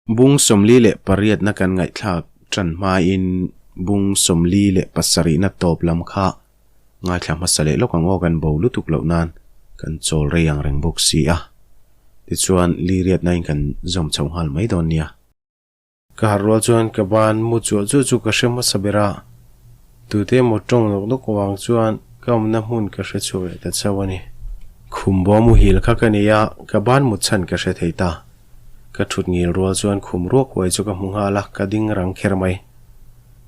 Bung 48na kan ngaihthlak tan hmain bung 47na tawp lam kha ngaithla hmasa leh lawk ang aw kan bo lutuk loh nan kan chawl rei ang reng bawk si a. Tichuan liriatna in kan zawm chho nghal mai dawn nia. Ka harh rual chuan ka ban mu chuah chuah chu ka hre hmasa ber a, tute emaw tawng nawk nawk avang chuan ka awmna hmun ka hre chhuak leh ta chauh a ni. Khum bawh muhil kha ka nei a, ka ban mut chhan ka hre thei ta. Ka thut ngil rual chuan khum ruak huai chu ka hmu nghal a, ka ding rang kher mai.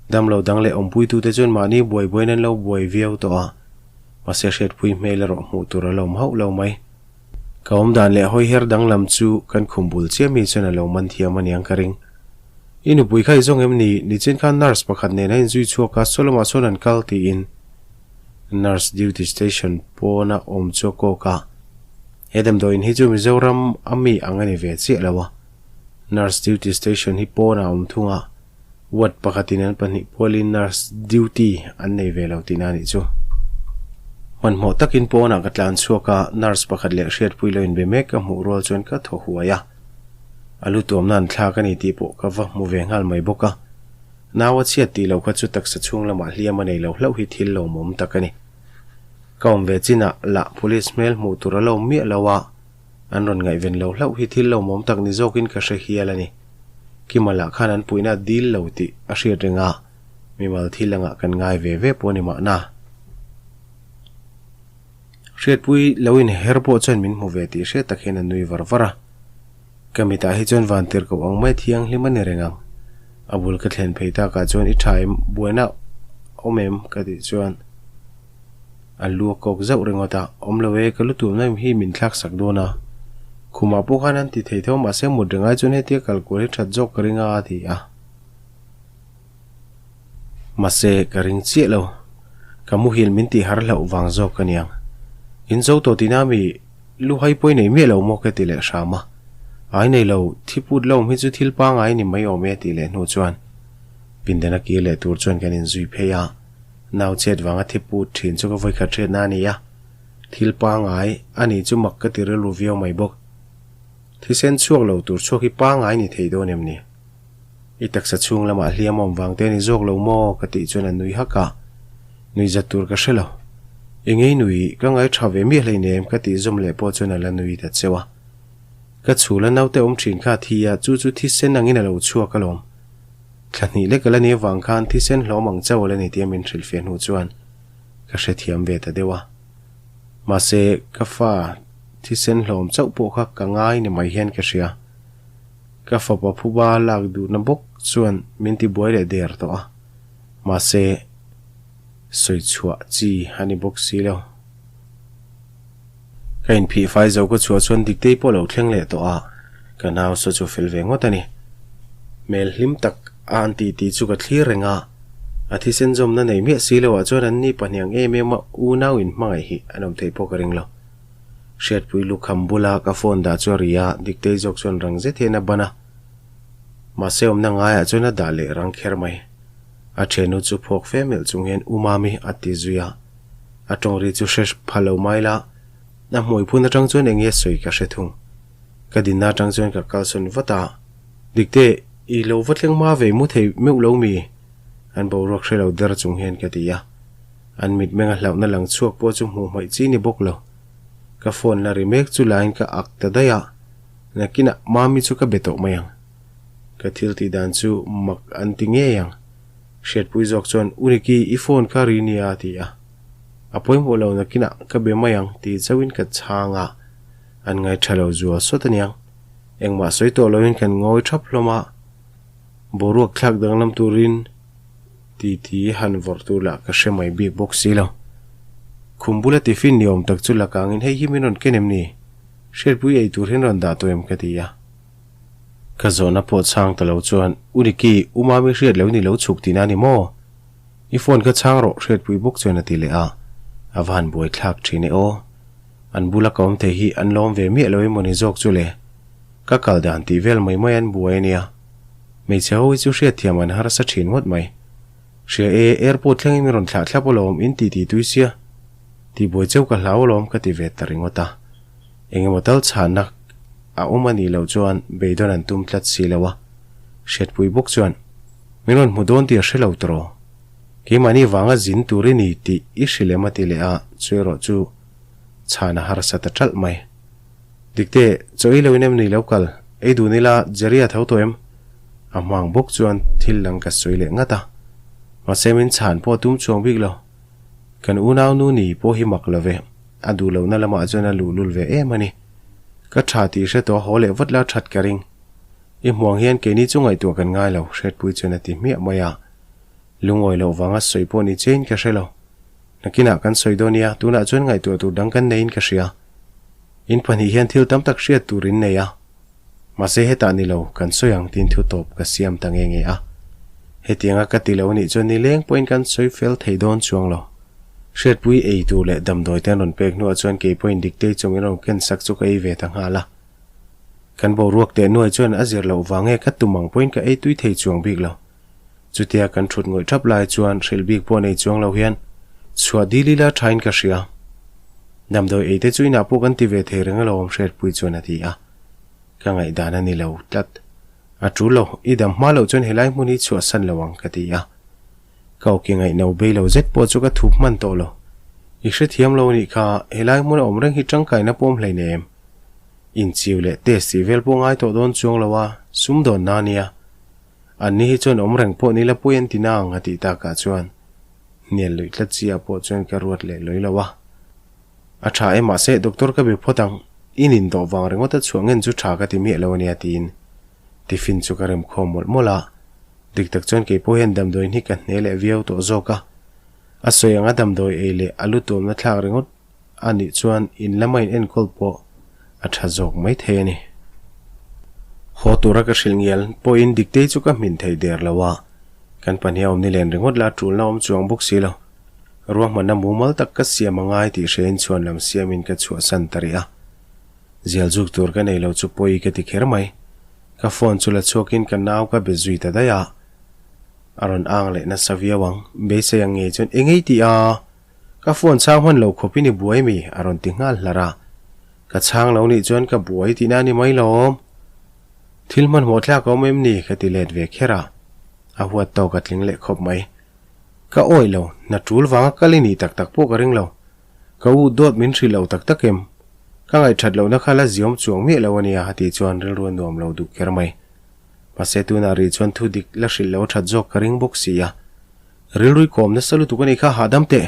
Damlo dang leh awmpuitute chuan mahni buai buaiin an lo buai viau tawh a, mahse hriatpui hmel erawh hmuh tur a lo awm hauh lo mai. Ka awm dan leh hawi her danglam chu kan khum bul chiah mi chuan a lo man thiam a niang ka ring. I nupui kha i zawng em ni? Nichin khan nurse pakhat nen a inzui chhuak a, saw lamah sawn an kal tiin nurse duty station pawna awm chu a kawk a. He damdawiin hi chu Mizoram a mi ang a ni ve chiah lo a, nurse duty station hi pawnah a awm thung a, ward pakhatin an pahnih pualin nurse duty an nei ve lo tihna a nih chu. Hmanhmawh takin pawnah ka tlan chhuak a, nurse pakhat leh hriatpui lo inbe mek ka hmuh rual chuan ka thaw huai a, a lu tuamna an thlak a ni tih pawh ka va hmu ve nghal mai bawk a, nau a chhiat tih lo kha chu taksa chhung lamah hliam a nei lo hlauh hi thil lawmawm tak a ni. Ka awm ve chinah lah police hmel hmuh tur a lo awm miah lo a, an rawn ngaihven lo hlauh hi thil lawmawm tak ni zawkin ka hre hial a ni. Kima lah khan an puihna a dil lo tih a hriat reng a, mimal thil angah kan ngai ve ve pawh a ni mahna. Hriatpui lo inher pawh chuan min hmu ve tih hriat tak hian a nui var var a. Ka mitah hi chuan van tirhkoh ang mai thianghlim a ni reng ang. A bul ka thlen phei takah chuan i tha em, buaina awm em? ka tih chuan a lu a kawk zauh ringawt a, awm lo e, ka lu tumna em hi min thlak sak dawn a. Khumah pawh khan an ti thei tho mahse mut reng ai chuan hetia kal kual hi that zawk ka ring a a ti a. Mahse ka ring chiah lo, ka muhil min tih har hlauh vang zawk ka niang. In zo tawh tihna mi lu hai pawi nei miah lo maw ka ti leh hram a. Ai nei lo, thi put lo awm hi chu thil pangai ni mai awm e tih leh hnu chuan pindan a kir leh tur chuan kan inzui phei a. Nau chet vanga thi put thin chu ka vawikhat hriatna a ni a, thil pangai a nih chu mak ka ti rilru viau mai bawk. Thisen chhuak lo tur chhuak hi pangai ni thei dawn em ni? I taksa chhung lamah hliam awm vang te a ni zawk lo maw? ka tih chuan a nui hak a, nui zat tur ka hre lo. I ngei nui, ka ngai tha ve miah hleinem ka tih zawm leh pawh chuan a la nui ta cheu a. Ka chhul a naute awm thin kha a thi a, chu chu thisen angin a lo chhuak alawm. Thla hnih lek ala nih avang khan thisen hlawm ang chauh ala ni tia min hrilh feh hnu chuan ka hrethiam ve ta deuh a. Mahse, ka fa thisen hlawm chauh pawh kha ka ngai ni mai hian ka hria. Ka fapa phuba lak duhna bawk chuan min ti buai leh der tawh a. Mahse, sawi chhuah chi a ni bawk si lo. Ka inphih fai zo ka chhuah chuan Diktei pawh lo thleng leh tawh a, ka nau saw chu fel ve ngawt a ni. Hmel hlim tak a an tih tih chu ka thlir reng a, a thisen zawmna nei miah si loah chuan an ni pahnih ang em em a unau in hmangaih hi an awm theih pawh ka ring lo. Hriatpui lukham bula ka phone dah chu a ri a, Diktei zawk chuan rang zet hian a ban a, mahse awmna ngaiah chuan a dah leh rang kher mai. A thiannu chu phawk fe melh chung hian U Mami a ti zui a. A tawng ri chu hre pha lo mai la, a hmui phun atang chuan eng nge sawi ka hre thung. Ka dinna atang chuan ka kalsawn vat a, Dikte, i lo va thleng hma ve mu thei meuh lo mi? An boruak hre lo der chung hian ka ti a. An mitmeng a hlauhna lang chhuak pawh chu hmuh hmaih chi ni bawk lo. Ka phone la ri mek chu laiin ka ak ta daih a, nakinah Mami chu ka be tawh mai ang. Ka thil tih dan chu mak an ti ngei ang. Hriatpui zawk chuan, U Niki, i phone kha ri nia a ti a. A pawimawh lo nakinah ka be mai ang ti chauhin ka chhang a, an ngaitha lo zual sawt aniang. Engmah sawi tawh loin kan ngawi thap hlawm a, boruak thlak danglam turin titi han vawrh tur lah ka hre mai bik bawk si lo. Khum bula tiffin ni awm tak chu la kangin hei hi min rawn ken em ni? Hriatpui ei tur hian rawn dah tawh em ka ti a. Ka zawhna pawh chhang ta lo chuan, U Niki, U Mami hriat lo ni lo chhuk tihna a ni maw? I phone kha chhang rawh hriatpui bawk chuan a ti leh a, a va han buai thlak thin e aw. An bula ka awm thei hi an lawm ve miah lo emaw ni zawk chu le. Ka kal dan tih vel mai mai an buai a nia. Hmeichhe ho hi chu hriatthiam an harsa thin ngawt mai. Hria e, airport thlengin min rawn thlah thlap alawm, in ti ti tui sia. Tihbuai cheu ka hlau alawm ka ti ve ta ringawt a. Engemaw tal chhanna a awm a nih loh chuan beidawn an tum tlat si lo a. Hriatpui bawk chuan, Min rawn hmu dawn tih a hre lo tawh. Keimahni vanga zin tur i ni tih i hrilh em a ti leh a, chu erawh chu chhan a harsa ta ṭalh mai. Dikte, chaw ei loin em ni lo kal? Ei dun ila Jerry a tho tawh em? A hmang bawk chuan thil dang ka sawi leh ngat a. Mahse min chhan pawh a tum chuang bik lo. Kan unau nu ni pawh hi mak lo ve, a duh lohna lamah chuan a luhlul ve em a ni. Ka ṭha tih hre tawh a haw leh vat la ṭhat ka ring. I hmuang hian keini chu ngaihtuah kan ngai lo, Hriatpui chuan a ti hmiah mai a. Lungawi loh vanga sawi pawh ni chein ka hre lo. Nakinah kan sawi dawn nia, tunah chuan ngaihtuah tur dang kan neiin ka hria. In pahnih hian thil tam tak hriat tur in nei a. Mahse hetah ni lo, kan sawi ang tiin thu tawp ka siam ta nge nge a. Hetianga ka ti lo nih chuan nileng pawhin kan sawi fel thei dawn chuang lo. Hriatpui ei tur leh damdawi te an rawn pek hnuah chuan kei pawhin Diktei chungin rawn ken sak chu ka ei ve ta nghal a. Kan boruak teh nuai chuan a zir loh vang nge ka tum ang pawhin ka ei tui thei chuang bik lo. Chutia kan thut ngawih thap lai chuan hrilh bik pawh nei chuang lo hian chhuah dil ila thain ka hria. Damdawi ei te chu inah pawh kan ti ve thei reng alawm Hriatpui chuan a ti a. Ka ngaihdan a ni lo tlat. A tul lo, i dam hma loh chuan helai hmun hi chhuahsan lo ang ka ti a. Ka awki ngaihno bei lo zet pawh chu ka thup hman tawh lo. I hrethiam lo anih kha, helai hmuna awm reng hi tangkaina pawm hleinem. Inchiu leh test tih vel pawh ngai tawh dawn chuang lo a, sumdawnna a nia. An ni hi chuan awm reng pawh nila pawi an ti na ang a tih takah chuan hnial luih tlat chi ah pawh chuan ka ruat leh lawi lo a. A tha e mahse doctor ka be phawt ang, in indawh vang ringawt a chhuah ngen chu tha ka ti miah lo ania tiin tiffin chu ka rem khawm mawlh mawlh a. Dik tak chuan kei pawh hian damdawiin hi ka hne leh viau tawh zawk a. A sawi anga damdawi ei leh a lu tuamna thlak ringawt a nih chuan in lama in enkawl pawh a tha zawk mai thei a ni. Haw tura ka hrilh ngial pawhin Diktei chu ka hmin thei der lo a, kan pahnih a awm ni len ringawt la tulna awm chuang bawk si lo. Ruahmanna mumal tak ka siam a ngai tih hrein chhuan lam siamin ka chhuahsan ta rih a. Zial zuk tur ka nei lo chu pawi ka ti kher mai. Ka phone chu la chhuakin ka nau ka be zui ta daih a. A rawn ang leh nasa viau ang, beisei ang ngei chuan engei tih a? Ka phone chhang hman lo khawp in i buai mi? a rawn ti nghal hlar a. Ka chhang lo nih chuan ka buai tihna a ni mai lawm. Thil hmanhmawh thlak a awm em ni? ka ti let ve kher a. A huat tawk a tling leh khawp mai. Ka awih lo, hna tul vanga kal i nih tak tak pawh ka ring lo. Ka u dawt min hrilh lo tak tak em? Ka ngaihthat lohna kha la ziawm chuang miah lo a nia a tih chuan rilru a nuam lo duh kher mai. Mahse tunah rih chuan thu dik la hrilh lo a that zawk ka ring bawk si a. Rilrui kawm nasa lutuk a nih kha hahdam teh.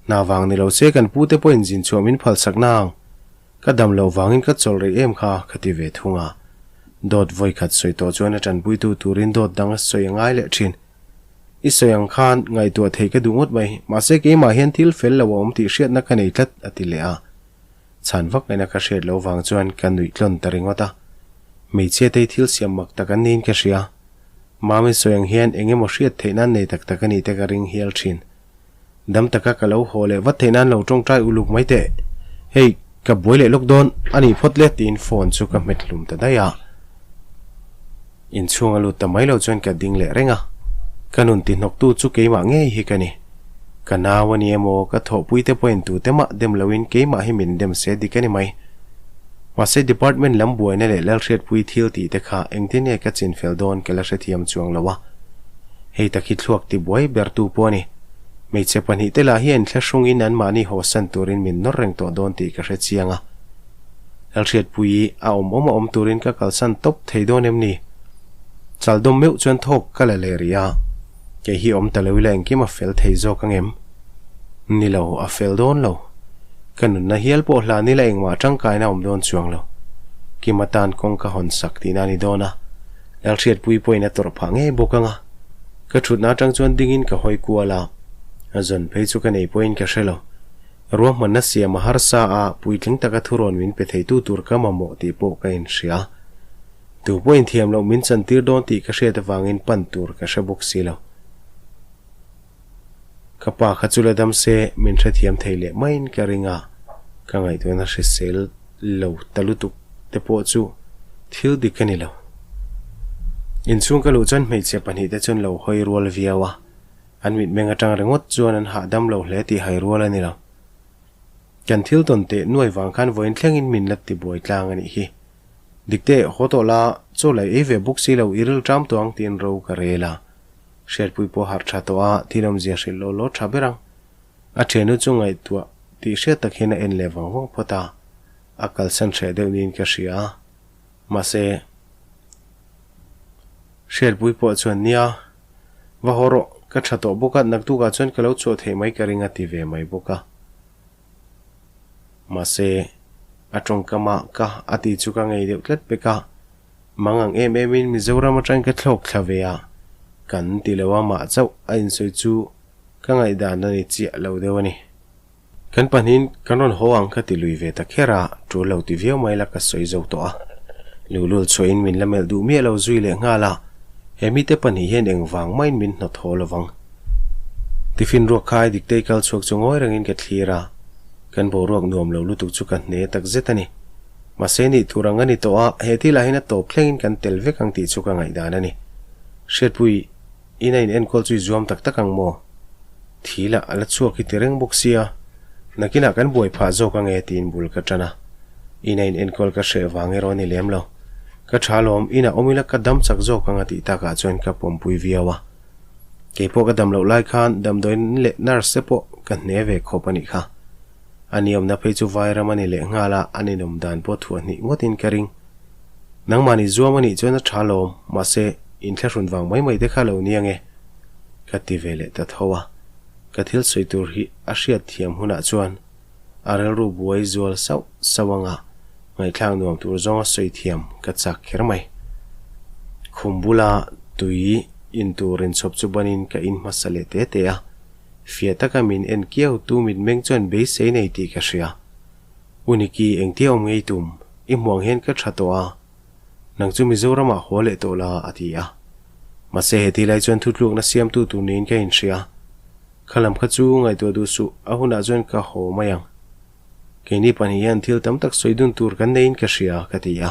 Hna vang ni lo se kan pu te pawhin zin chhuah min phal sak na ang. Ka dam loh vangin ka chawl rei em kha ka ti ve thung a. Dawt vawi khat sawi tawh chuan a tanpuitu turin dawt dang a sawi a ngai leh thin. I sawi ang khan ngaihtuah thei ka duh ngawt mai, mahse keimah hian thil fel lo a awm tih hriatna ka nei tlat a ti leh a. Chhan vak ngaihna ka hriat loh vang chuan ka nuih tlawn ta ringawt a. Hmeichhia te hi thil siam mak tak an niin ka hria. Mami sawi ang hian eng emaw hriat theih nan nei tak tak a nih te ka ring hial thin. Dam taka ka lo haw leh vat theih nan lo tawngtai uluk mai teh. Hei, ka buai leh lawk dawn a nih phawt le tiin phone chu ka hmet hlum ta daih a. Inchhung a lut ta mai lo chuan ka ding leh reng a. Ka nun ti hnawktu chu keimah ngei hi ka ni. Ka nau a ni emaw, ka thawhpui te pawhin tute mah dem loin keimah hi min dem se dik a ni mai. Mahse department lam buaina leh Lalhriatpui thil tih te kha engtin nge ka chinfel dawn ka la hrethiam chuang lo a. Hei tak hi thluak ti buai ber tu pawh a ni. Hmeichhe pahnihte lah hian thlahrungin anmahni hawsan turin min nawr reng tawh dawn tih ka hre chiang a. Lalhriatpui a awm awm a awm turin ka kalsan tawp thei dawn em ni? Chaldawm meuh chuan thawk ka la leh rih a. Kei hi awm ta lo ila engkim a fel thei zawk ang em? Ni lo, a fel dawn lo. Ka nunna hial pawh hlan ila engmah tangkaina awm dawn chuang lo. Kim atan kawng ka hawn sak tihna a ni dawn a, Lalhriatpui pawhin a tawrh phah ngei bawk ang a. Ka thutna atang chuan dingin ka hawi kual a, a zawn phei chu ka nei pawhin ka hre lo. Ruahmanna siam a harsa a, puitling taka thurawn min pe theitu tur ka mamawh tih pawh ka inhria. Tu pawhin thiam loh min chantir dawn tih ka hriat avangin pan tur ka hre bawk si lo. Ka pa kha chu la dam se min hrethiam thei leh maiin ka ring a, ka ngaihtuahna hrisel lo ta lutuk te pawh chu thil dik a ni lo. Inchhung ka luh chuan hmeichhe pahnihte chuan lo hawi rual viau a, an mitmeng atang ringawt chuan an hahdam lo hle tih hai rual a ni lo. Kan thil tawn teh nuai vang khan vawiin thlengin min la ti buai tlang a nih hi. Dikte, haw tawh la, Chaw lai ei ve bawk si lo, i ril ṭam tawh ang tiin ro ka rel a. Hriatpui pawh harh ṭha tawh a, thil awmzia hrilh law law ṭha ber ang. A ṭhiannu chu ngaihtuah tih hriat tak hian a en leh vang vang phawt a, a kalsan hreh deuh niin ka hria a. Mahse, Hriatpui pawh chuan nia, va haw rawh, ka ṭha tawh bawk a, naktukah chuan ka lo chhuah theih mai ka ring a ti ve mai bawk a. Mahse, a tawngkama ka a tih chu ka ngei deuh tlat pek a, mangang em emin Mizoram atangin ka thlawk thla ve a, kan ti lo a mah chauh a insawi chu ka ngaihdan a ni chiah lo deuh a ni. Kan pahnihin kan rawn haw ang ka ti lui ve ta kher a, tul lo ti viau mai la ka sawi zo tawh a. Luhlul chhuahin min la melh duh miah lo zui leh nghal a, he mite pahnih hian engvang mahin min hnawt haw lovang. Tiffin ruak khai Diktei kal chhuak chu ngawi rengin ka thlir a, kan boruak nuam lo lutuk chu ka hne tak zet a ni. Mahse nih tur ang a ni tawh a, he thil ah hian a tawp thlengin kan tel vek ang tih chu ka ngaihdan a ni. Hriatpui, in a in enkawl chu i zuam tak tak ang maw? Thil ah a la chhuak hi ti reng bawk sia, nakinah kan buai phah zawk ange tiin bul ka tan a. In a in enkawl ka hreh vang erawh a ni lem lo. Ka tha lawm, inah awm ila ka dam chak zawk ang a tih takah chuan ka pawmpui viau a. Kei pawh ka dam loh lai khan damdawiin leh nurse te pawh ka hne ve khawp a nih kha. A niawmna phei chu vai ram a ni leh nghal a, a ninawm dan pawh thuah hnih ngawtin ka ring. Nangmahni zuam a nih chuan a tha lawm, mahse inthlahrun vang mai mai te kha lo ni ange. Ka ti ve leh ta tho a, ka thil sawi tur hi a hriat thiam hunah chuan a rilru buai zual sauh sauh anga ngaihthlak nuam tur zawnga sawi thiam ka chak kher mai. Khum bula tui in tur inchhawp chu banin ka in hmasa leh te te a, fiah taka min en kiau tu mitmeng chuan beisei nei tih ka hria. U Niki engtia awm ngei tum, i hmuang hian ka tha tawh a, nang chu Mizoramah haw leh tawh la a ti a. Mahse heti lai chuan thutlukna siamtu tur niin ka inhria. Kha lam kha chu ngaihtuah duh suh, a hunah chuan ka haw mai ang. Keini pahnih hian thil tam tak sawi dun tur kan neiin ka hria, ka ti a.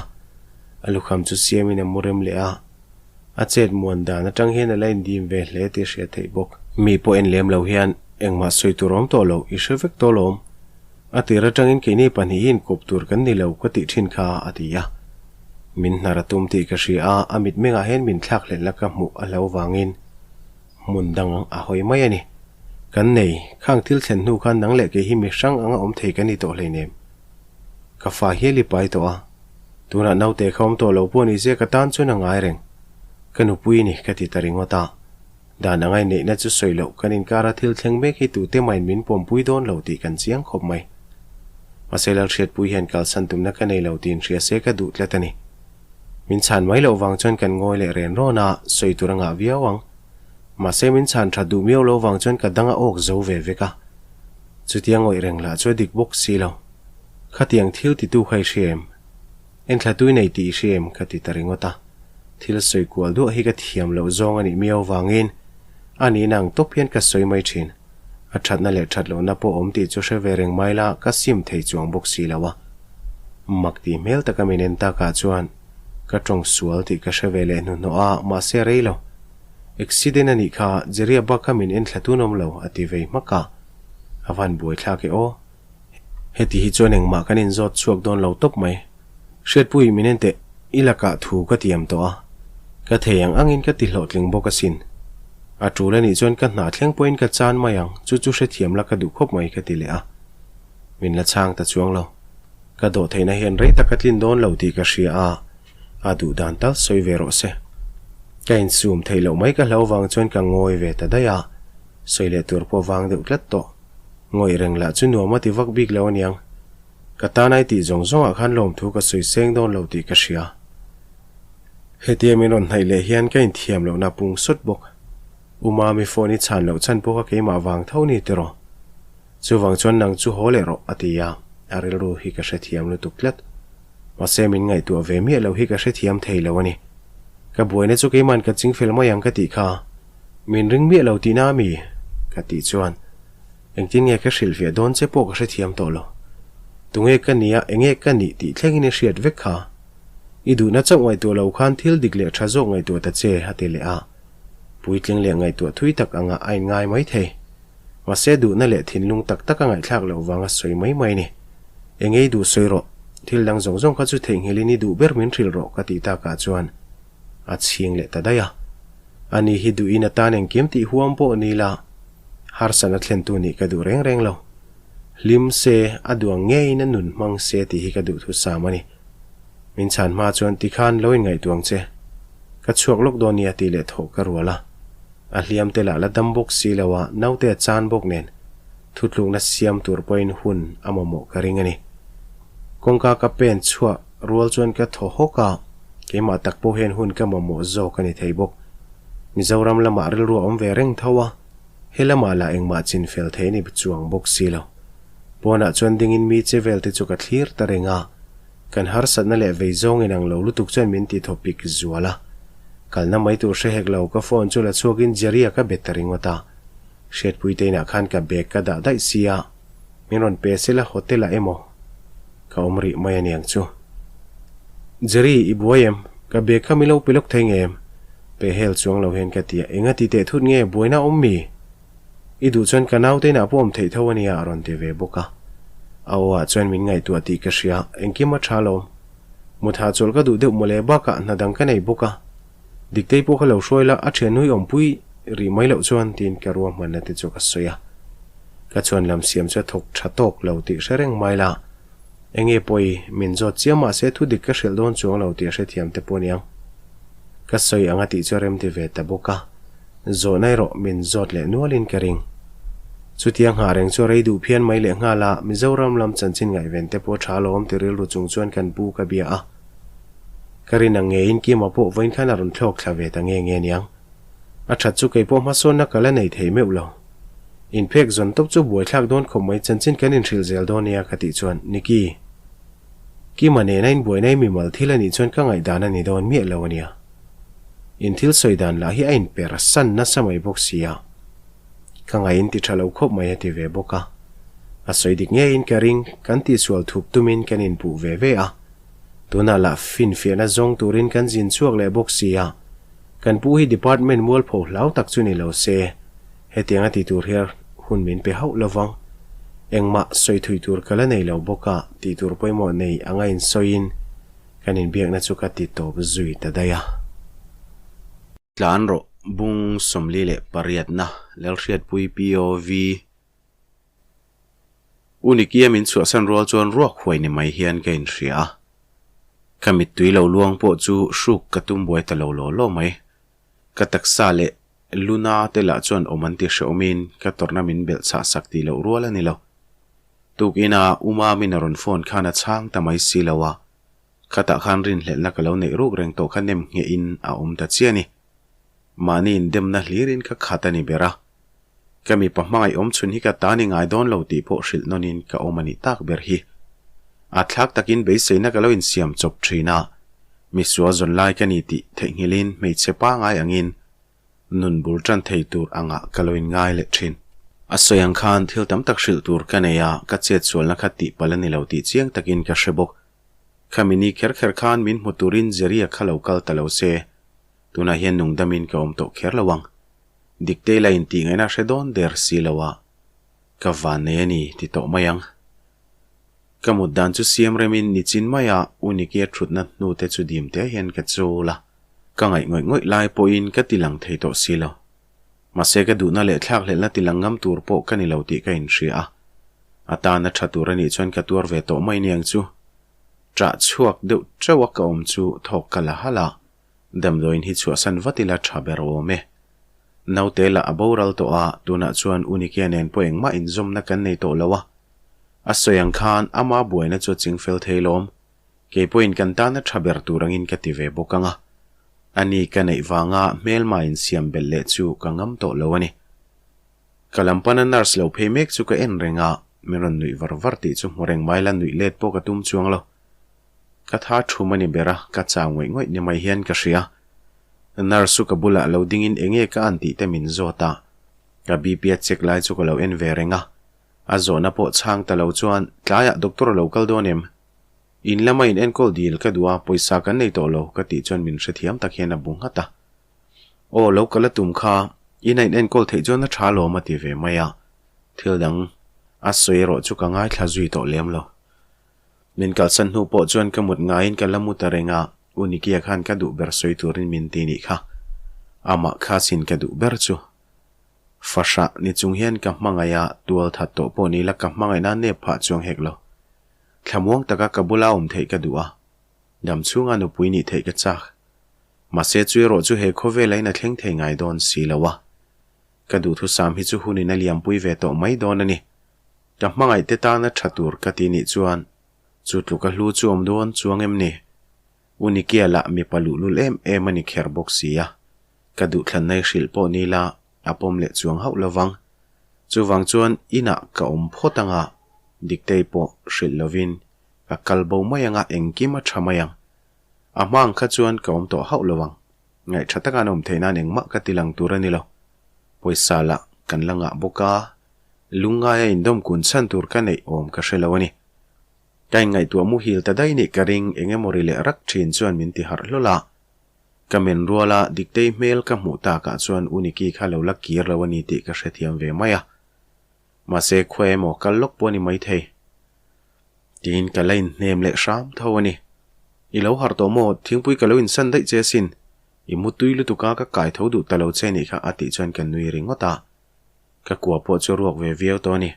A lukham chu siamin a mu rem leh a. A chet muan dan atang hian a la indim ve hle tih hriat theih bawk. Mi pawh en lem lo hian engmah sawi tur awm tawh lo, i hre vek tawh lawm. A tir atangin keini pahnih hi inkawp tur kan ni lo ka tih thin kha, a ti a. Min hnar a tum tih ka hria a, a mitmengah hian min thlakhlelhna ka hmuh a hlo vangin Hmun dang a hawi mai a ni. Kan nei, khang thil thlen hnu khan nang leh kei hi mi hrang anga awm thei kan ni tawh hleinem. Ka fa hial i pai tawh a. Tunah naute kha awm tawh lo pawh ni se ka tan chuan a ngai reng. Ka nupui ni ka ti ta ringawt a. Dan anga inneihna chu sawi loh kan inkara thil thleng mek hi tute mahin min pawmpui dawn lo tih kan chiang khawp mai. Mahse Lalhriatpui hian kalsan tumna ka nei lo tiin hria se ka duh tlat a ni. Min chhan mai loh vang chuan kan ngawi leh ren rawn a, sawi tur a ngah viau ang. Mahse min chhan that duh miau lo vang chuan ka dang a awk zo ve vek a. Chutia ngawih reng lah chu a dik bawk si lo. Khatiang thil titu kha i hria em? Enthla tui nei tih i hria em? ka ti ta ringawt a. Thil sawi kual duah hi ka thiam loh zawng a nih miau vangin a nihna ang tawp hian ka sawi mai thin. A thatna leh that lohna pawh awm tih chu hre ve reng mai la ka sim thei chuang bawk si lo a. Mak tih hmel taka min en takah chuan ka tawng sual tih ka hre ve leh hnuhnawh a, mahse rei lo. Accident a nih kha, Jerry-a bak kha min en thla tun awm lo a ti vei hmak a. A van buai thlak e aw. Heti hi chuan engmah kan inzawt chhuak dawn lo tawp mai. Hriatpui min en teh, i lakah thu ka tiam tawh a, ka thei ang angin ka ti hlawhtling bawk asin. A tul anih chuan ka hna thleng pawhin ka chan mai ang, chu chu hrethiam la ka duh khawp mai ka ti leh a. Min la chhang ta chuang lo. Ka dawh theihna hian rei tak ka tlin dawn lo tih ka hria a, a duh dan tal sawi ve rawh se. Ka insum theih loh mai ka hlau vang chuan ka ngawi ve ta daih a, sawi leh tur pawh vang deuh tlat tawh. Ngawih reng lah chu nuam a ti vak bik lo aniang. Ka tanai tih zawng zawngah khan lawmthu ka sawi seng dawn lo tih ka hria. Hetia min rawn hnaih leh hian ka inthiam lohna pung sawt bawk. U Mami phone i chhan loh chhan pawh kha keimah vang tho ni tiraw? Chuvang chuan nang chu haw leh rawh a ti a, a rilru hi ka hrethiam lutuk tlat. Mahse min ngaihtuah ve miah lo hi ka hrethiam thei lo a ni. Ka buaina chu keima'n ka chingfel mai ang ka tih kha. Min ring miah lo tihna a mi? Ka tih chuan Engtin nge ka hrilhfiah dawn che pawh ka hrethiam tawh lo. Tunge ka nia, enge ka nih tih thlengin i hriat vek kha. I duhna chauh ngaihtuah lo khan thil dik leh tha zawk ngaihtuah ta che, a ti leh a. Puitling leh ngaihtuah thui tak angah a inngai mai thei. Mahse duhna leh thinlung tak tak a ngaihthlak loh vanga sawi mai mai ni. Enge i duh sawi rawh, thil dang zawng zawng kha chu theihnghilhin i duh ber min hrilh rawh ka tih takah chuan. A chhing leh ta daih a. Ani hi duhin a tan engkim tih huam pawh ni la, harsatna thlentu nih ka duh reng reng lo. Hlim se, a duang ngeiin a nun hmang se tih hi ka duhthusam a ni. Min chhan hma chuan tikhan lo inngaihtuang che. Ka chhuak lawk dawn nia tih leh thawh ka rual a. A hliam te lah la dam bawk si lo a, naute a chan bawk nen thutlukna siam tur pawhin hun a mamawh ka ring a ni. Kawngka ka pen chhuah rual chuan ka thaw hawk a, keimah tak pawh hian hun ka mamawh zawk a ni thei bawk. Mizoram lamah rilru a awm ve reng tho a, he lamah lah engmah chin fel thei ni chuang bawk si lo. Pawnah chuan dingin mi che vel te chu ka thlir ta reng a, kan harsatna leh vei zawng inang lo lutuk chuan min ti thaw pik zual a. Kalna mai tur hre hek lo ka phone chu la chhuakin Jerry-a ka bet ta ringawt a. Hriatpui te inah khan ka bag ka dah daih sia, min rawn pe sela hotel ah emaw ka awm rih mai aniang chu. Jerry, i buai em? Ka bag kha mi lo pe lawk thei nge em? Pe hel chuang lo hian ka ti a, enga ti teh thut nge buaina awm mi? I duh chuan ka naute inah pawh awm theih tho ania a rawn ti ve bawk a. A aw ah chuan min ngaihtuah tih ka hria, engkim a tha lo. Mutha chawlh ka duh deuh mawle bakah hna dang ka nei bawk a. Diktei pawh kha lo hruai la, a thian nui awmpui rih mai loh chuan tiin ka ruahmanna te chu ka sawi a. Ka chuan lam siam chu a thawk tha tawk lo tih hre reng mai la. Enge pawi, min zawt chiam mahse thu dik ka hrilh dawn chuang lo tih a hrethiam te pawh aniang. Ka sawi ang a tih chu a remti ve ta bawk a. Zawhna erawh min zawt leh nualin ka ring. Chutia nghah reng chu a rei duh phian mai leh nghal a, Mizoram lam chanchin ngaihven te pawh tha alawm ti rilru chung chuan kan pu ka bia a. Ka rin ang ngeiin Kima pawh vawiin khan a rawn thlawk thla ve ta nge nge niang. A that chu kei pawh hmasawnna ka la nei thei meuh lo. Inphek zawn tawp chu buaithlak dawn khawp mai chanchin kan inhrilh zel dawn nia ka tih chuan, Niki, Kima nena inbuaina i mimal thil a nih chuan ka ngaihdan a ni dawn miah lo a nia. In thil sawi dan lah hi a inper san nasa mai bawk si a. Ka ngaih in ti tha lo khawp mai a ti ve bawk a. A sawi dik ngeiin ka ring, kan tihsual thup tumin kan inpuh ve ve a. Tunah lah finfiahna zawng turin kan zin chhuak leh bawk si a, kan pu hi department mualpho hlau tak chu ni lo se, hetiang a ti tur hian hun min pe hauh lovang. Engmah sawi thui tur ka la nei lo bawk a, tih tur pawimawh nei anga insawiin kan inbiakna chu ka ti tawp zui ta daih a. Tlan rawh bung 48na Lalhriatpui POV. U Nikia min chhuahsan rual chuan ruak huai ni mai hian ka inhria a. Ka mittui lo luang pawh chu hruk ka tum buai ta lo law law mai. Ka taksa leh Luna te lah chuan awm an ti hrehawmin ka tawrhna min belh chhah sak tih loh rual a ni lo. Tukin a U Mamin a rawn phone khan a chhang ta mai si lo a. Khatah khan rinhlelhna ka lo neih ruk reng tawh kha nem nghehin a awm ta chiah a ni. Mahni indemna hlirin ka khat a ni ber a. Ka mipa hmangaih awm chhun hi ka ta ni ngai dawn lo tih pawh hrilh nawnin ka awm a nih tak ber hi. A thlak takin beiseina ka lo insiam chawp thin a, misual zawn lai ka ni tih theihnghilhin hmeichhe pangai angin nun bul tan thei tur angah ka lo inngai leh thin. A sawi ang khan thil tam tak hrilh tur ka nei a, ka chetsualna kha tihpalh a ni lo tih chiang takin ka hre bawk. Khami ni kher kher khan min hmu turin Jerry-a kha lo kal ta lo se, tunah hian nungdamin ka awm tawh kher lo ang. Diktei la intih ngaihna hre dawn der si lo a, ka van nei a ni ti tawh mai ang. Ka mut dan chu siam remin nichin maia U Nikia thutna hnute chu dim te hian ka chul a, ka ngaih ngawih ngawih lai pawhin ka ti lang thei tawh si lo. Mahse ka duhna leh thlakhlelhna ti lang ngam tur pawh ka ni lo tih ka inhria a, a tana tha tur a nih chuan ka tuar ve tawh mai niang chu. Ṭah chhuak deuh ṭeuh a ka awm chu thawk ka la halh a, Damdawiin hi chhuahsan vat ila tha ber awm e. Naute lah a boral tawh a, tunah chuan Unikia nen pawh engmah inzawmna kan nei tawh lo a. A sawi ang khan ama buaina chu a ching fel thei lawm. Kei pawhin kan tana tha ber tur angin ka ti ve bawk ang a. Ani ka neih vanga hmelma insiam belh leh chu ka ngam tawh lo a ni. Ka lam pana nurse lo phei mek chu ka en reng a, min rawn nuih var var tih chu hmu reng mai la nuih let pawh ka tum chuang lo. Ka tha thum a ni ber a, ka chau ngawih ngawih ni mai hian ka hria. Nurse chu ka bulah lo dingin enge ka an tih te min zawt a, ka BP a check lai chu ka lo en ve reng a. A zawhna pawh chhang ta lo chuan, Tlaiah doctor a lo kal dawn em? In lama in enkawl dil ka duh a, pawisa kan nei tawh lo ka tih chuan min hrethiam tak hian a bu nghat a. Aw lo kal a tum kha, in a in enkawl theih chuan a tha lawm a ti ve mai a, thil dang a sawi erawh chu ka ngaithla zui tawh lem lo. Min kalsan hnu pawh chuan ka mut ngaiin ka la mu ta reng a, U Nikia khan ka duh ber sawi turin min ti nih kha. Amah kha sin ka duh ber chu. Fahrah ni chung hian ka hmangaih a, tual that tawh pawh ni la ka hmangaih nan nep phah chuang hek lo. Thlamuang taka ka bula awm theih ka duh a, dam chhunga nupui nih theih ka chak. Mahse chu erawh chu he khawvela in a thleng thei ngai dawn si lo a. Ka duhthusam hi chu hunin a liampui ve tawh mai dawn a ni. Ka hmangaih te tana tha tur ka ti nih chuan chu tluka hlu chu awm dawn chuang em ni? U Nikia lah mipa luhlul em em a ni kher bawk si a, ka duhthlanna i hrilh pawh ni la a pawm leh chuang hauh lovang. Chuvang chuan inah ka awm phawt anga Diktei pawh hrilh lovin ka kal bo mai anga engkim a tha mai ang. A hma ang kha chuan ka awm tawh hauh lovang. Ngaih tha taka an awm theih nan engmah ka ti lang tur a ni lo. Pawisa lah kan la ngah bawk a, lungngaia indawm kun chhan tur ka neih awm ka hre lo a ni. Ka inngaihtuah muhil ta daih nih ka ring eng emaw ri leh rak thin chuan min ti harh hlawl a. Ka men rual a, Diktei hmel ka hmuh takah chuan U Niki kha lo la kir lo a ni tih ka hrethiam ve mai a. Mahse khawi emaw kal lawk pawh a ni maithei. Tiin ka la inhnem leh hram tho a ni. I lo harh tawh maw? Thingpui ka lo insan daih che asin. I mutui lutuk a ka kai tho duh ta lo che nih kha a tih chuan ka nui ringawt a. Ka kua pawh chu ruak ve viau tawh a ni.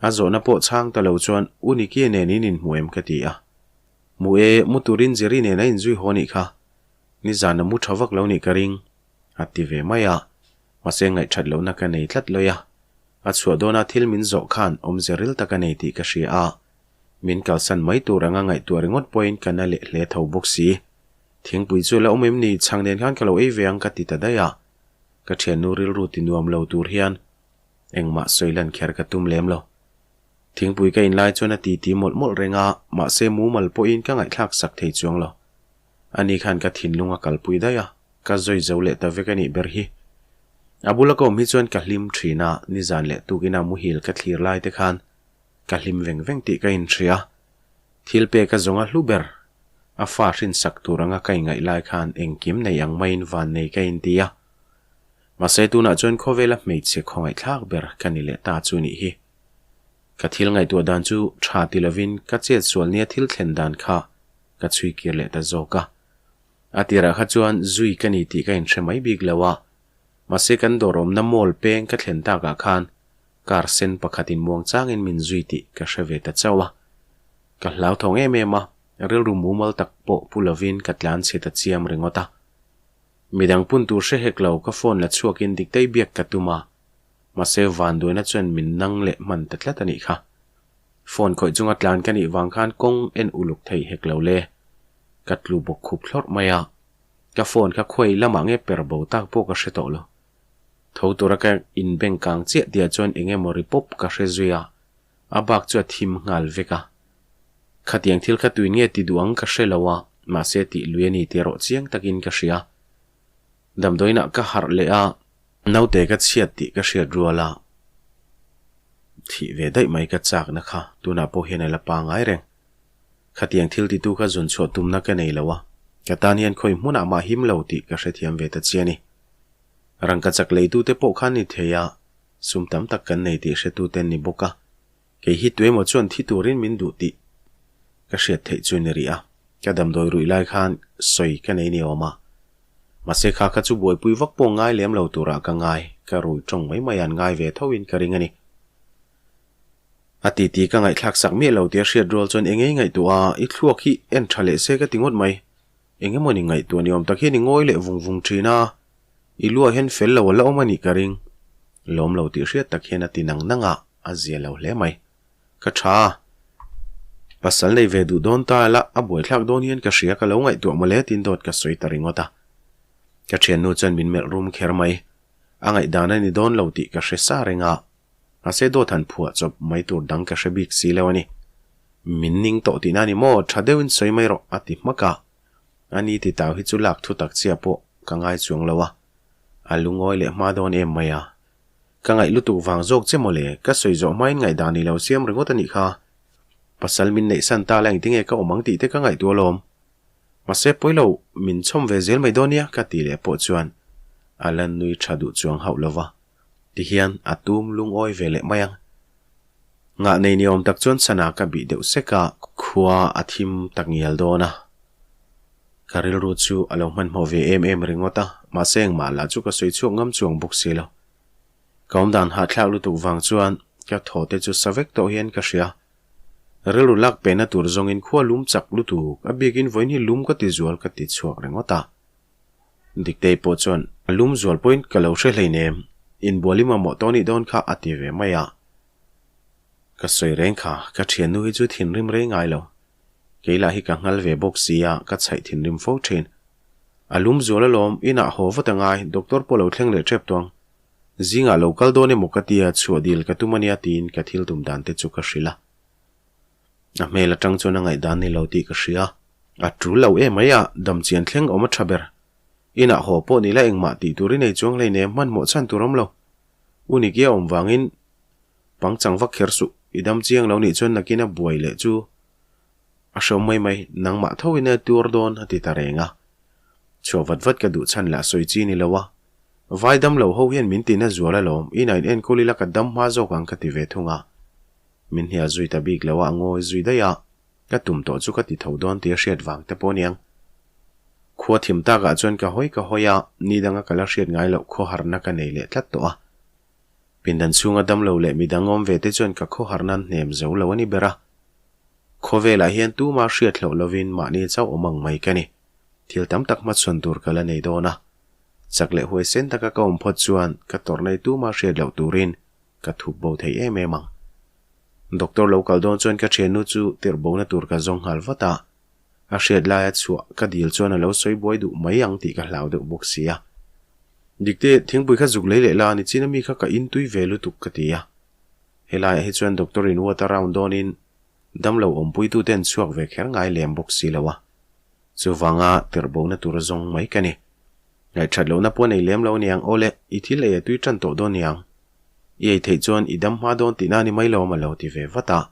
A zawhna pawh chhang ta lo chuan U Nicky nen in inhmu em ka ti a. Hmu e, mu turin Jerry nen a inzui haw nih kha. Nizan a mu tha vak lo nih ka ring. A ti ve mai a. Mahse ngaihthat lohna ka nei tlat lawih a. A chhuah dawna thil min zawh khan awmze ril tak a nei tih ka hria a. Min kalsan mai tur anga ngaihtuah ringawt pawhin ka na leh hle tho bawk si. Thingpui chu la awm em ni, chhang nen khan ka lo ei ve ang ka ti ta daih a. Ka thiannu rilru ti nuam lo tur hian Engmah sawi lan kher ka tum lem lo. Thingpui ka inlai chuan a titi mawlh mawlh reng a, mahse mumal pawhin ka ngaihthlak sak thei chuang lo. Ani khan ka thinlung a kalpui daih a, ka zawi zo leh ta vek a nih ber hi. A bula ka awm hi chuan ka hlim thin a, nizan leh tukina muhil ka thlir lai te khan ka hlim veng veng tih ka inhria. Thil pek a zawng a hlu ber. A fa hrinsak tur anga ka ingaih lai khan engkim nei ang maiin vannei ka inti a. Mahse tunah chuan khawvela hmeichhe khawngaihthlak ber ka ni leh ta chu nih hi. Ka thil ngaihtuah dan chu tha ti lovin ka chet sual nia thil thlen dan kha ka chhui kir leh ta zawk a. A tirah kha chuan zui ka ni tih ka inhre mai bik lo a. Mahse kan dawr awmna mall peng ka thlen takah khan car sen pakhatin muang changin min zui tih ka hre ve ta chauh a. Ka hlauthawng em em a, rilru mumal tak pawh pu lovin ka tlanchhe ta chiam ringawt a. Midang pun tur hre hek lo ka phone la chhuakin Diktei biak ka tum a, mahse Vanduaina chuan min nang leh hman ta tlat a nih kha. Phone khawih chunga tlan ka nih vang khan kawng en uluk thei hek lo le. Ka tlu bawk khup thlawrh mai a, ka phone kha khuai lamah nge per bo tak pawh ka hre tawh lo. Tho tura ka inbeng kang chiah tihah chuan eng emaw ri pawp ka hre zui a, a bak chu a thim nghal vek a. Khatiang thil kha tuin nge ti duh ang ka hre lo a, mahse tih lui a ni tih erawh chiang takin ka hria. Damdawiinah ka harh leh a, naute ka chhiat tih ka hriat rual a, thih ve daih mai ka chakna kha tunah pawh hian a la pangai reng. Khatiang thil titu kha zun chhuah tumna ka nei lo a, ka tan hian khawi hmunah mah him lo tih ka hrethiam ve ta chiah a ni. Rangkachak leitute pawh khan ni thei a, sum tam tak kan nei tih hretute an ni bawk a. Kei hi tuemaw chuan thi turin min duh tih ka hriat theih chu ni rih a, ka damdawi ruih lai khan sawi ka nei ni awm a. Mahse kha kha chu buaipui vak pawh ngai lem lo turah ka ngai, ka rui tawng mai mai an ngai ve tho in ka ring a ni. A titi ka ngaihthlak sak miah lo tia hriat rual chuan engei ngaihtuah a, i thluak hi en tha leh se ka ti ngawt mai. Eng emaw ni ngaihtuah ni awm tak hian i ngawi leh vung vung thin a, i luah hian fel lo a la awm a nih ka ring. Lawm lo tih hriat tak hian a ti nang nang a, a zia lo hle mai. Ka tha a, pasal nei ve duh dawn ta ila a buaithlak dawn hian ka hria ka lo ngaihtuah mawle tin dawt ka sawi ta ringawt a. Ka thiannu chuan min melh rum kher mai. A ngaihdan a ni dawn lo tih ka hre sa reng a, mahse dawt han phuah chawp mai tur dang ka hre bik si lo a ni. Min ning tawh tihna a ni maw, tha deuhin sawi mai rawh a ti hmak a. Ani ti tau hi chu lak thu tak chiah pawh ka ngai chuang lo a, a lungawi leh hma dawn em mai a. Ka ngaih lutuk vang zawk che mawle, ka sawi zawh hmain ngaihdan i lo siam ringawt a nih kha. Pasal min neih san ta la engtinge ka awm ang tih te ka ngaihtuah alawm. Mahse pawilo min chhawm ve zel mai dawn nia ka tih leh pawh chuan a la nui tha duh chuang hauh lova. Tihian a tum lungawi ve leh mai ang. Ngah nei ni awm tak chuan sana ka bih deuh sek a, khua a thim tak ngial dawn a. Ka rilru chu a lo hmanhmawh ve em em ringawt a, mahse engmah lah chu ka sawi chhuak ngam chuang bawk si lo. Ka awmdan hahthlak lutuk vang chuan ka thaw te chu sa vek tawh hian ka hria. Rilru lak pehna tur zawngin khua lum chak lutuk, a bikin vawiin hi lum ka ti zual ka ti chhuak ringawt a. Diktei pawh chuan, A lum zual pawhin ka lo hre hleinem, inbual i mamawh tawh nih dawn kha a ti ve mai a. Ka sawi reng kha, ka thiannu hi chu thinrim rei ngai lo. Kei lah hi ka nghal ve bawk si a, ka chhaih thinrim fo thin. A lum zual alawm, inah haw vat a ngai, doctor pawh lo thleng leh tep tawng. Zingah lo kal dawn emaw ka tia, chhuah dil ka tum ania tiin ka thil tum dan te chu ka hrilh a. A hmel atang chuan a ngaihdan ni lo tih ka hria. A tul lo em mai a, dam chian thleng awm a tha ber. Inah haw pawh ni la engmah tih tur i nei chuang hleinem hmanhmawh chhan tur awm lo. U Nikia awm vangin pangchang vak kher suh, i dam chiang lo nih chuan nakin a buai leh chu a hreawm mai mai, nangmah tho in a tuar dawn a ti ta reng a. Chhuah vat vat ka duh chhan lah sawi chi ni lo a. Vai dam lo ho hian min tina zual alawm, inah in enkawl ila ka dam hma zawk ang ka ti ve thung a. Min hnial zui ta bik lo a, a ngawi zui daih a. Ka tum tawh chu ka ti tho dawn tih a hriat vang te pawh aniang. Khua thim takah chuan ka hawi ka hawi a, ni danga ka la hriat ngai loh khawharna ka nei leh tlat tawh a. Pindan chhunga damlo leh midang awm ve te chuan ka khawharna an hnem zo lo a ni ber a. Khawvelah hian tuma hriat hlauh lovin mahni chauh awm ang mai ka ni. Thil tam tak hmachhawn tur ka la nei dawn a. Chak leh huaisen taka ka awm phawt chuan ka tawrh nei tuma hriat loh turin ka thup bo thei em em ang. Doctor lo kal dawn chuan ka thiannu chu tirh bona tur ka zawng nghal vat a. A hriat laia chhuah ka dil chuan a lo sawi buai duh mai ang tih ka hlau deuh bawk si a. Dikte, thingpui kha zuk lei leh la, nichin ami kha ka in tui ve lutuk ka ti a. Helaiah hi chuan doctor in water round dawnin damlo awmpuitute an chhuak ve kher ngai lem bawk si lo a. Chuvanga tirh bona tur zawng mai ka ni. Ngaihthat lohna pawh nei lem lo aniang, awle, i thil ei a tui tan tawh dawn niang. I ei theih chuan i dam hma dawn tihna ni mai lo a lo ti ve vat a.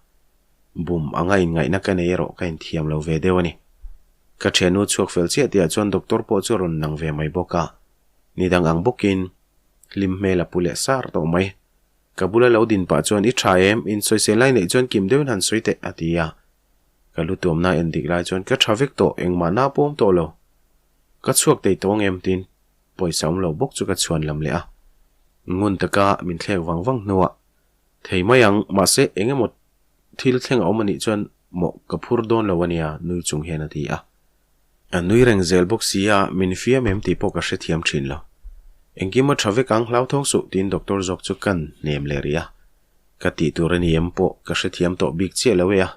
Bum anga inngaihna ka nei erawh ka inthiam lo ve deuh a ni. Ka thiannu chhuak fel chiah tihah chuan doctor pawh chu a rawn nang ve mai bawk a. Ni dang ang bawkin hlim hmel a pu leh sar tawh mai. Ka bula lo din pah chuan i tha em, insawisel lai neih chuan kim deuhin han sawi teh a ti a. Ka lu tuamna en dik lai chuan ka tha vek tawh, engmah na pawm tawh lo. Ka chhuak tei tawng em tiin pawisa awm lo bawk chu ka chhuan lam leh a. Ngun taka min thlek vang vang hnuah thei mai ang, mahse eng emaw thil thleng a awm anih chuan mawh ka phur dawn lo ania nui chung hian a ti a. A nui reng zel bawk si a, min fiam em tih pawh ka hrethiam thin lo. Engkim a tha vek ang hlauthawng suh tiin doctor zawk chu kan hnem leh rih a. Ka tih tur a ni em pawh ka hrethiam tawh bik chiah lo e a.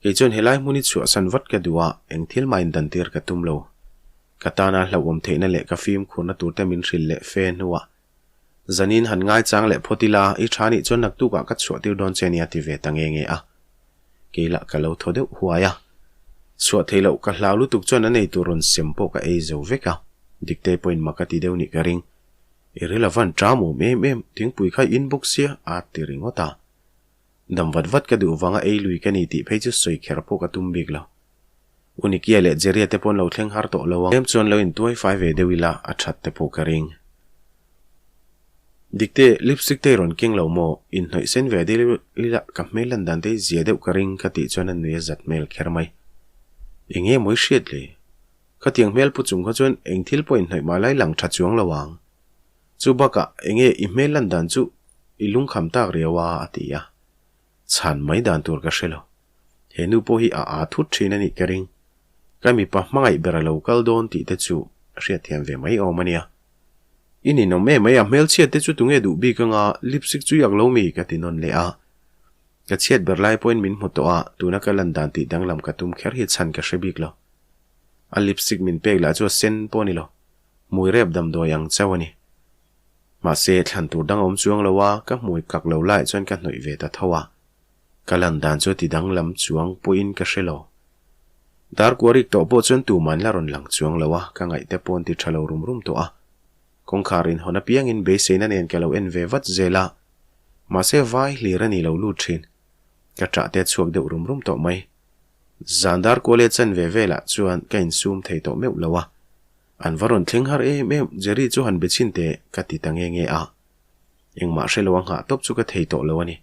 Kei chuan helai hmun hi chhuahsan vat ka duh a, eng thil mah indantir ka tum lo. Ka tana hlauhawm theihna leh ka fimkhurna turte min hrilh leh fe hnuah zanin han ngaichang leh phawt ila, i tha nih chuan naktukah ka chhuahtir dawn che ania ti ve ta nge nge a. Kei lah ka lo thaw deuh huai a. Chhuah theih loh ka hlau lutuk chuan a nei tur rawn sem pawh ka ei zo vek a, Diktei pawhin mak a ti deuh nih ka ring. I ril a van ṭam awm em em, thingpui kha i in bawk sia a ti ringawt a. Dam vat vat ka duh vanga ei lui ka ni tih phei chu sawi kher pawh ka tum bik lo. U Nikia leh Jeria te pawn lo thleng har tawh lo ang. Tlem chuan lo intuai fai ve deuh ila a that te pawh ka ring. Dikte, lipstick te i rawn keng lo maw? Inhnawih sen ve deuh ila ka hmel lan dan te hi zia deuh ka ring ka tih chuan a nui a zat hmel kher mai. Eng nge maw i hriat le? Khatiang hmel pu chung kha chuan eng thil pawh inhnawih mah lai lang tha chuang lo ang. Chu bakah eng nge i hmel lan dan chu i lungkham tak riau a a ti a. Chhan mai dan tur ka hre lo. He nu pawh hi a aa thut thin a nih ka ring. Ka mipa hmangaih ber a lo kal dawn tih te chu hriatthiam ve mai awm a nia. I ninawm em mai a, hmelchhiat te chu tunge duh bik anga lipstick chu yak lo mi ka ti nawn leh a. Ka chhiat ber lai pawhin min hmu tawh a, tuna ka lan dan tih danglam ka tum kher hi chhan ka hre bik lo. A lipstick min pek lah chu a sen pawh a ni lo. Hmui rep damdawi ang chauh a ni. Mahse, thlan tur dang a awm chuang lo a, ka hmui kak lo laiah chuan ka hnawih ve ta tho a. Ka lan dan chu ti danglam chuang pawhin ka hre lo. Darkuarik tawh pawh chuan tuman la rawn lang chuang lo a, ka ngaihte pawn ti tha lo rum rum tawh a. Kawngkhar inhawn apiangin beiseina nen ka lo en ve vat zel a, mahse vai hlir a ni lo lut thin. Ka ṭah te a chhuak deuh rum rum tawh mai. Zan darkualia chan ve velah chuan ka insum thei tawh meuh lo a. An va rawn thleng har em em, Jerry chu han be chhin teh ka ti ta nge nge a. Engmah hre lo a nghah tawp chu ka thei tawh lo a ni.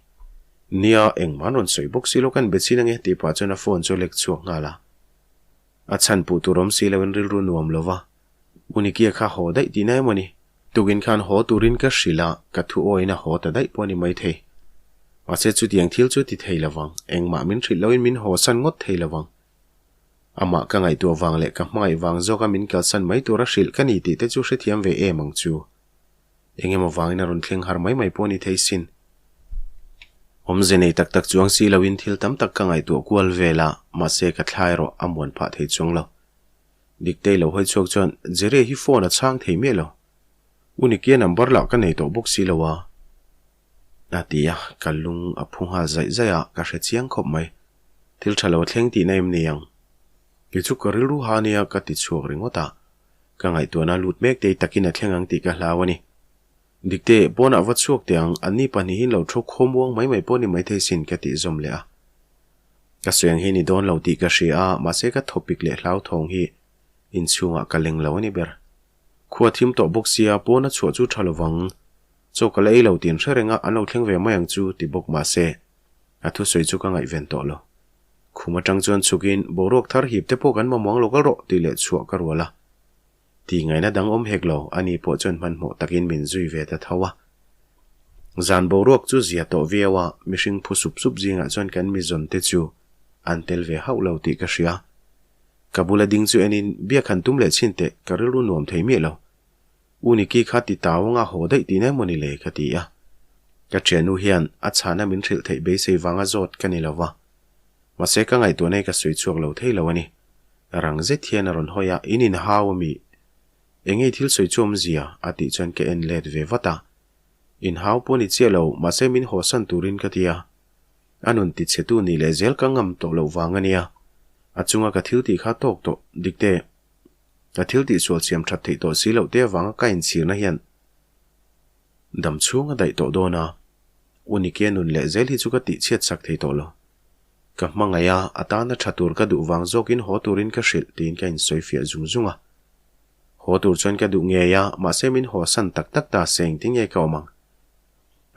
Nia, engmah an rawn sawi bawk si lo kan be chhin ange tih pah chuan a phone chu a lek chhuak nghal a. A chhan puh tur awm si loin rilru nuam lo va, Unikia kha haw daih tihna emaw ni? Tukin khan haw turin ka hrilh a, ka thu awiin a haw ta daih pawh a ni maithei. Mahse chutiang thil chu ti thei lovang, engmah min hrilh loin min haw san ngawt thei lovang. Amah ka ngaihtuah vang leh ka hmangaih vang zawka min kalsan mai tura hrilh ka ni tih te chu hrethiam ve em ang chu. Eng emaw vangin a rawn thleng har mai mai pawh a ni thei sin. Awmze nei tak tak chuang si loin thil tam tak ka ngaihtuah kual vel a, mahse ka thla erawh a muan phah thei chuang lo. Diktei lo hawi chhuak chuan Jerry hi phone a chhang thei miah lo. U Nikia number lah ka nei tawh bawk si lo a. A ti a, ka lung a phu nghal zaih zaih a, ka hre chiang khawp mai. Thil tha lo a thleng tihna em ni ang? Kei chu ka rilru ha nia ka ti chhuak ringawt a. Ka ngaihtuahna lut mek tei takin a thleng ang tih ka hlau a ni. Dikte, pawnah va chhuak teh ang, anni pahnihin lo thu khawmuang mai mai pawh ni maithei sin ka tih zawm leh a. Ka sawi ang hi ni dawn lo tih ka hria a, mahse ka thawpik leh hlauthawng hi inchhungah ka leng lo a ni ber. Khua thim tawh bawk sia, pawna chhuah chu tha lovang. Chaw ka la ei lo tih an hre reng a, an lo thleng ve mai ang chu ti bawk mahse a thusawi chu ka ngaihven tawh lo. Khum atang chuan chhukin boruak thar hip te pawh kan mamawng lo kal rawh tih leh chhuah ka rual a. Tih ngaihna dang awm hek lo, ani pawh chuan hmanhmawh takin min zui ve ta tho a. Zan boruak chu zia tawh viau a, mihring phu sup sup zingah chuan kan mizawn te chu an tel ve hauh lo tih ka hria. Ka bula ding chu enin biak han tum leh chhin teh ka rilru nuam thei miah lo. U Niki kha ti tau anga haw daih tih nen mawni le ka ti a. Ka thiannu hian a chhana min hrilh theih beisei vanga zawt ka ni lo va. Mahse ka ngaihtuahna hi ka sawi chhuak lo thei lo a ni. Rang zet hian a rawn hawi a, In inhau a mi? Enge thil sawi chu awmzia? a tih chuan ka en let ve vat a. Inhau pawh ni chiah lo, mahse min hawsan turin ka ti a. A nun ti chhe tu nih leh zel ka ngam tawh loh vang a nia. A chunga ka thil tih kha tawk tawh, Dikte. Ka thil tih sual siam that theih tawh si loh te avanga ka inchhirna hian dam chhung a daih tawh dawn a. U Nike nun leh zel hi chu ka tih chhiat sak thei tawh lo. Ka hmangaih a, a tana tha tur ka duh vang zawkin haw turin ka hrilh tiin ka insawi fiah zung zung a. Haw tur chuan ka duh ngei a, mahse min haw san tak tak ta se engtin nge ka awm ang?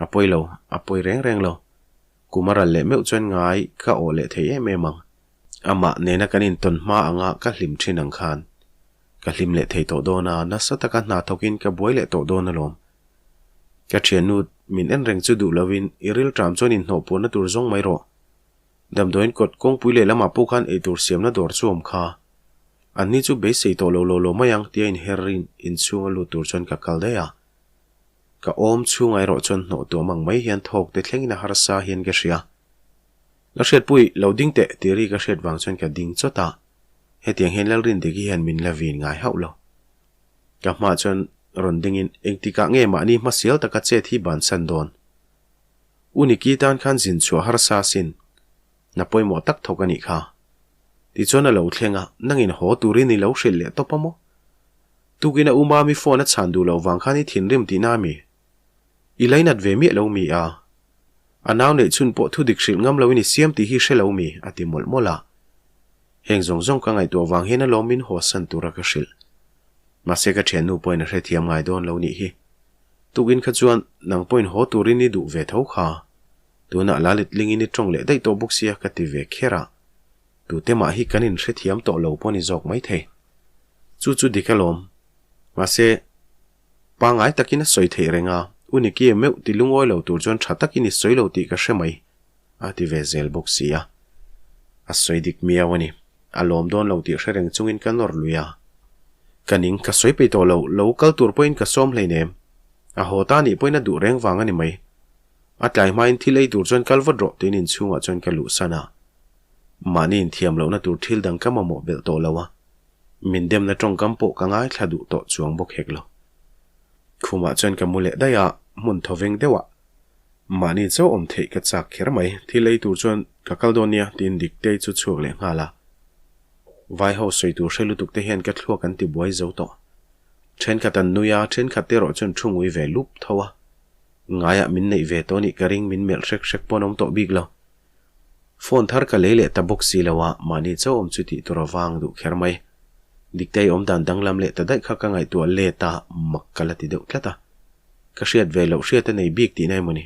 A pawi lo, a pawi reng reng lo. Kum a ral leh meuh chuan ngai ka awh leh thei em em ang. Amah nena kan intawn hma anga ka hlim thin ang khan ka hlim leh thei tawh dawn a, nasa taka hna thawkin ka buai leh tawh dawn alawm. Ka thiannu min en reng chu duh lovin i rilṭam chuan inhnawhpuahna tur zawng mai rawh. Damdawiin kawt kawngpui leh lamah pawh khan eitur siamna dawr chu awm kha. Anni chu beisei tawh lo lo lo mai ang tia inherrin inchhunga lut tur chuan ka kal daih a. Ka awm chhungah erawh chuan hnawh tuam ang mai hian thawk te thlengin a harsa hian ka hria. La hriatpui, lo ding teh tih ri ka hriat vang chuan ka ding chawt a, hetiang hian Lalrindiki hian min la vin ngai hauh lo. Ka hmaah chuan rawn dingin engtikah nge mahni hmasial taka chet hi bansan dawn? U Niki tan khan zin chhuah harsa sin, na pawimawh tak thawk a nih kha. Tichuan a lo thleng a, nangin haw turin i lo hrilh leh tawp a maw? Tukin a u Mami phone a chhan duh loh vang khan i thinrim tihna a mi? I lainat ve miah lo mi a? A nau neih chhun pawh thu dik hrilh ngam loin i siam tih hi hre lo mi? a ti mawlh mawlh a. Heng zawng zawng ka ngaihtuah vang hian alawm min hawsan tura ka hrilh. Mahse ka thiannu pawhin a hrethiam ngai dawn lo nih hi. Tukin kha chuan nang pawhin haw turin i duh ve tho kha. Tunah la letlingin i tawng leh daih tawh bawk sia ka ti ve kher a. Tute mah hi kan inhrethiam tawh lo pawh ni zawk maithei. Chu chu dik alawm. Mahse. Pangngai takin a sawi theih reng a, U Nicky meuh ti lungawi lo tur chuan tha takin i sawi lo tih ka hre mai, a ti ve zel bawk si a. A sawi dik miau a ni. A lawm dawn lo tih hre reng chungin ka nawr lui a. Ka ning, ka sawi peih tawh lo, lo kal tur pawhin ka sawm hleinem. A haw ta nih pawhin a duh reng vang a ni mai. A tlai hmain thil ei tur chuan kal vat rawh tiin inchhungah chuan ka luhsan a. Mahni inthiam lohna tur thil dang ka mamawh belh tawh lo a. Min demna tawngkam pawh ka ngaithla duh tawh chuang bawk hek lo. Khumah chuan ka mu leh daih a, hmun thawveng deuh ah mahni chauh awm theih ka chak kher mai. Thil ei tur chuan ka kal dawn nia tiin Diktei chu chhuak leh nghal a. Vai ho sawi tur hre lutuk te hian ka thluak an ti buai zo tawh. Thenkhat an nui a, thenkhat te erawh chuan thu ngui ve lup tho a. Ngaiah min neih ve tawh nih ka ring min melh hrek hrek pawn awm tawh bik lo. Phone thar ka lei leh ta bawk si lo a, mahni chauh awm chu tih tur a vang duh kher mai. Diktei awm dan danglam leh ta daih kha ka ngaihtuah let a, mak ka la ti deuh tlat a. Ka hriat ve loh hriat a nei bik tihna emaw ni?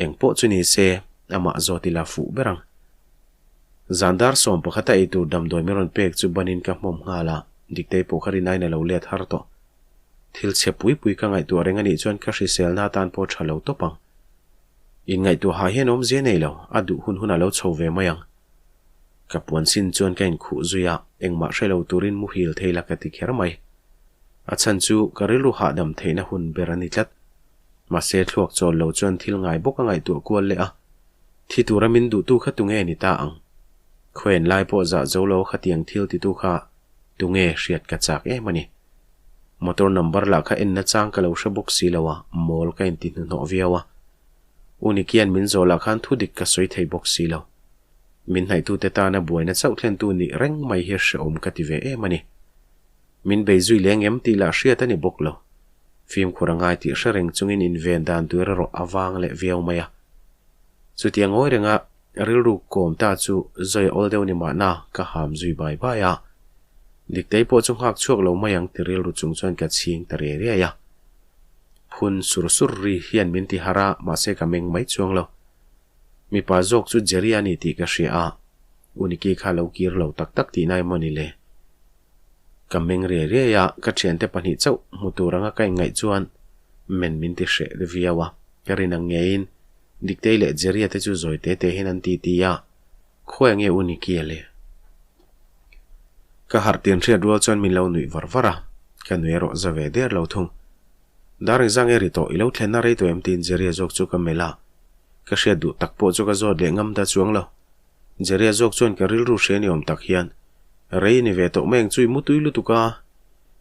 Eng pawh chu ni se, amah zawt ila fuh ber ang. Zan dar 11 a eitur damdawi min rawn pek chu banin ka hmawm nghal a, Diktei pawh kha rin aiin a lo let har tawh. Thil chhe pui pui ka ngaihtuah reng a nih chuan ka hriselna atan pawh tha lo tawp ang. Inngaihtuahah hian awmzia nei lo, a duh hun hun a lo chho ve mai ang. Ka puan sin chuan ka inkhuh zui a, engmah hre lo turin muhil thei la ka ti kher mai. A chhan chu ka rilru hahdam theihna hun ber a ni tlat. Mahse thluak chawl lo chuan thil ngai bawk a ngaihtuah kual leh a, thi tura min duhtu kha tunge ni ta ang? Khawian lai pawh zah zo lo khatiang thil titu kha tunge hriat ka chak em a ni. Motor number lah kha enna chang ka lo hre bawk si lo a, mawl ka inti hnuhnawh viau a. U Nikian min zawh lah khan thu dik ka sawi thei bawk si lo. Min hnaihtute tana buaina chauh thlentu nih reng mai hi hrehawm ka ti ve em a ni. Min bei zui leng em tih lah hriat a ni bawk lo. Fimkhur a ngai tih hre reng chungin inven dan tur erawh a vang leh viau mai a. Chutiang ngawi renga rilru kawm ta chu zawi awl deuh ni mahna ka ham zui bai bai a. Diktei pawh chu nghak chhuak lo mai ang ti rilru chung chuan ka chhing ta riai riai a. Phun sur sur ri hian min ti harh a, mahse ka meng mai chuang lo. Mipa zawk chu Jerry a ni tih ka hria a, U Niki kha lo kir lo tak tak tih nai maw ni le? Ka meng riai riai a, ka thiante pahnih chauh hmu tur anga ka inngaih chuan men min ti hreh viau a, ka rin ang ngeiin Diktei leh Jerry-a te chu zawi te te hian an ti ti a, Khawi ange U Niki a le? Ka harh tin hriat rual chuan min lo nuih var var a, ka nui erawh za ve der lo thung. Dar engzang e ri tawh, i lo thlenna rei tawh em tiin Jerry-a zawk chu ka melh a, ka hriat duh tak pawh chu ka zawt leh ngam ta chuang lo. Jerry-a zawk chuan ka rilru hria ni awm tak hian, Rei ni ve tawh mai ang chu i mutui lutuk a,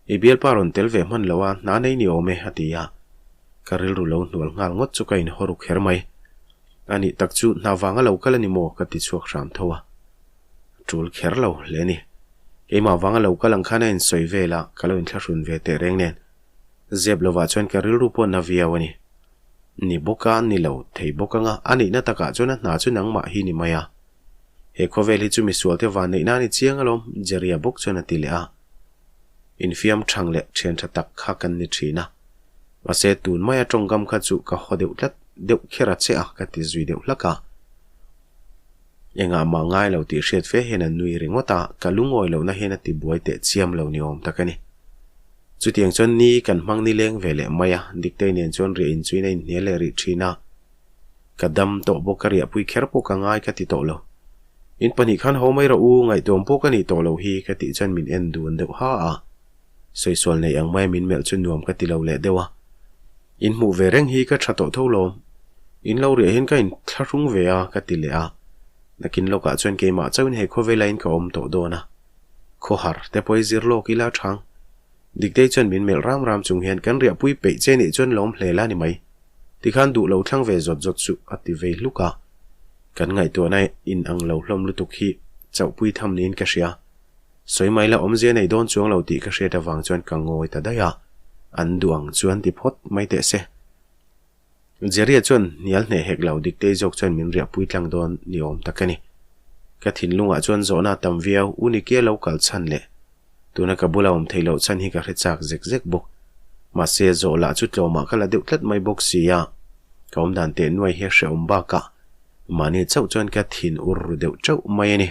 i bialpa rawn tel ve hman lo a, hna nei ni awm e, a ti a. Ka rilru lo hnual nghal ngawt chu ka inhaw ru kher mai. A nih tak chu hna vanga lo kal a ni maw? ka ti chhuak hram tho a. Tul kher lo hle ni. Keimah vanga lo kal ang khan a insawi vel a, ka lo inthlahrun ve teh reng nen. Zep lovah chuan ka rilru pawh na viau a ni. Ni bawk a, ni lo thei bawk anga, a nihna takah chuan a hna chu nangmah hi ni mai a. He khawvel hi chu misualte van neihna a ni chiang alawm, Jerry-a bawk chuan a ti leh a. Infiam thang leh thian tha tak kha kan ni thin a. Mahse tun maia tawngkam kha chu ka haw deuh tlat deuh kher a che a, ka ti zui deuh hlak a. Engah mah ngai lo tih hriat fe hian a nui ringawt a, ka lungawi lohna hian a ti buai teh chiam lo ni awm tak a ni. Chutiang chuan ni kan hmang ni leng ve leh mai a, Diktei nen chuan riah inchuin a inhnial leh rih thin a. Ka dam tawh bawk ka riahpui kher pawh ka ngai ka ti tawh lo. In pahnih khan haw mai rawh u, ngaihtuam pawh ka nih tawh lo hi ka tih chuan min en dun deuh ha a. Sawisawlh nei ang maia min melh chu nuam ka ti lo leh deuh a. In hmuh ve reng hi ka tha tawh tho lawm. In lo riah hian ka inthlahrung ve a ka ti leh a. Nakin lawkah chuan keimah chauhin he khawvela in ka awm tawh dawn a. Khawhar te pawh i zir lawk ila chhang. Diktei chuan min melh ram ram chung hian kan riahpui peih che nih chuan lawm hle la ni mai. Tikhan duh lo thlang ve zawt zawt suh a ti vei hluk a. Kan ngaihtuahna in ang lo hlawm lutuk hi chauhpui tham niin ka hria. Sawi mai la awmzia nei dawn chuang lo tih ka hriat avang chuan ka ngawi ta daih a, an duh ang chuan ti phawt mai teh se. Jerry-a chuan hnial hneh hek lo Diktei zawk chuan min riahpui tlang dawn ni awm tak a ni. Ka thinlungah chuan zawhna a tam viau, U Nikia lo kal chhan leh tuna ka bula awm theih loh chhan hi ka hre chak zek zek bawk. Mahse, zawh lah chu tlawmah ka la deuh tlat mai bawk si a, ka awmdan teh nuai hi a hrehawm bakah mahni chauh chuan ka thin ur ru deuh teuh mai a ni.